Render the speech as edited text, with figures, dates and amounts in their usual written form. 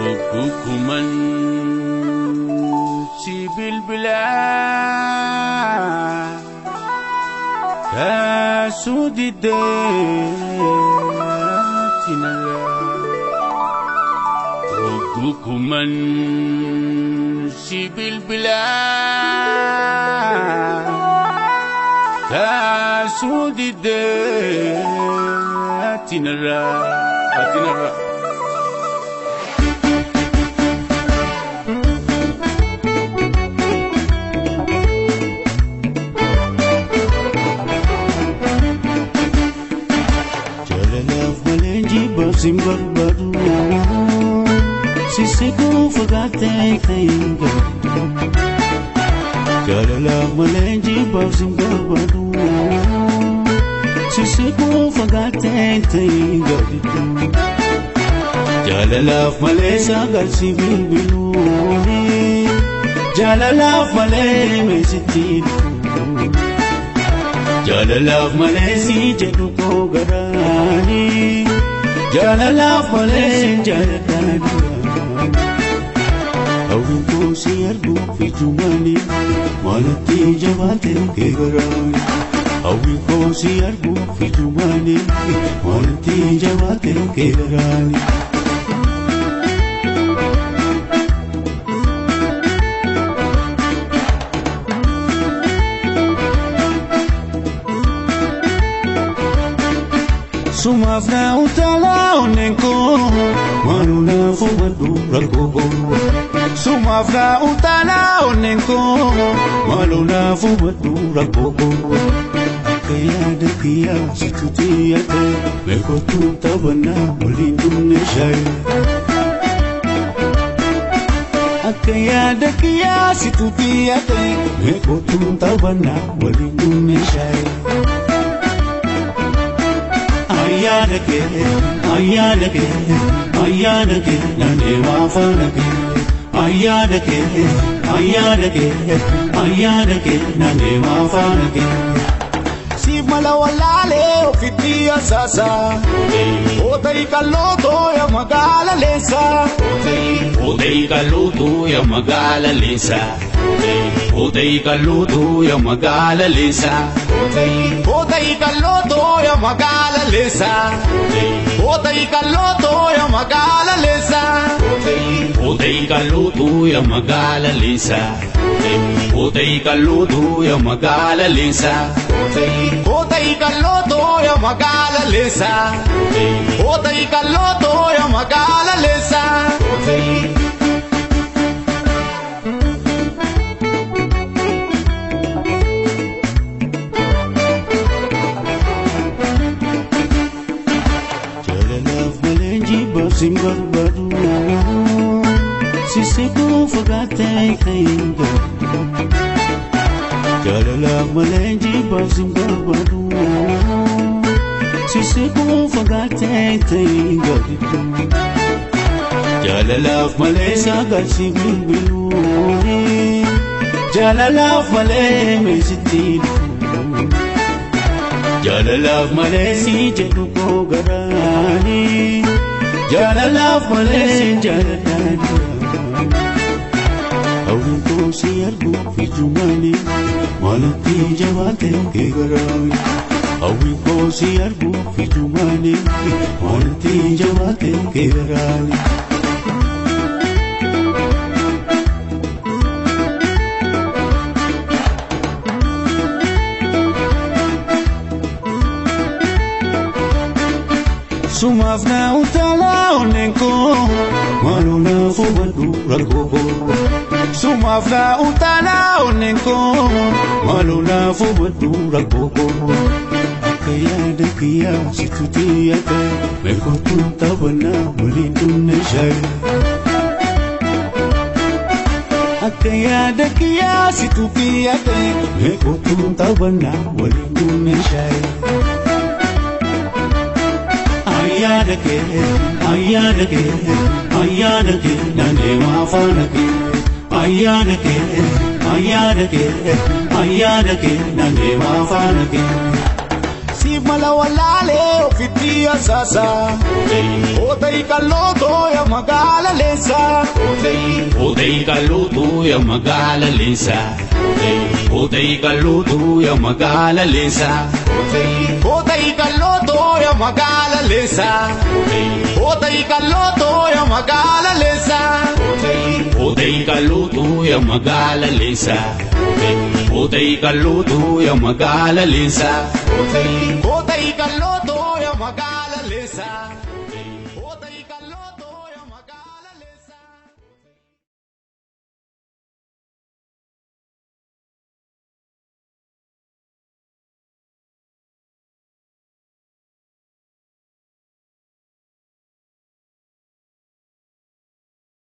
Hukuman si bilbila Kasudide tinala Hukuman si bilbila Kasudide tinala tinala Sim barbadu sisiku fagate kayinga Jalala malenji sim barbadu sisiku fagate kayinga Jalala malesa garsi bilbilu Jalala male mesiti Jalala malesi jedu ko garani Jalala male jalala Hawin ko si argu fi jumani malati jabate ke garani Hawin ko si argu fi jumani malati jabate ke garani Sumafna utala onenko manuna fubadu rakobo Sumafna utala onenko manuna fubadu rakobo Kaya dakiya situtiyate mekotu tabana ulindumne shay Kaya dakiya situtiyate mekotu tabana ulindumne shay Ayyanake, ayyanake, ayyanake, nane maafanake. Ayyanake, ayyanake, ayyanake, nane maafanake. Si mala walale ofitia sasa, otei kaloto ya magala lesa. Otei kaloto ya magala lesa. Otei kaloto ya magala lesa. Otei kaloto ya magala lesa. Otei kaloto ya magala lesa. Otei kaloto ya magala lesa. Otei kaloto ya magala lesa. Otei kaloto ya magala lesa. Otei kaloto ya magala lesa. Sim barbadu sisiku fagate kayinga Jalala malenji sim barbadu sisiku fagate kayinga Jalala malesa garsi bilbilu Jalala male mesiti Jalala malesi jedu ko garani Jalala male jalala Hawin ko si argu fi jumani malati jabate ke garani Hawin ko si argu fi jumani malati jabate ke garani Sumafna utala onenko manuna fubadu rakobo Sumafna utala onenko manuna fubadu rakobo Kaya dakiya situtiyate mekotu tabana ulindumne shay Kaya dakiya situtiyate mekotu tabana ulindumne shay Ayyanake, ayyanake, ayyanake, nane maafanake. Ayyanake, ayyanake, ayyanake, nane maafanake. Si Mala walaalee ofitti asaasa. Oota'ii kallootoo yaa magaala leensa. Oota'ii kallootoo yaa magaala leensa. Oota'ii kallootoo yaa magaala leensa. Oota'ii kallootoo yaa magaala leensa. Oota'ii kallootoo yaa magaala leensa. Oota'ii kallootoo yaa magaala leensa. Oota'ii kallootoo yaa magaala leensa. Oota'ii kallootoo yaa magaala leensa.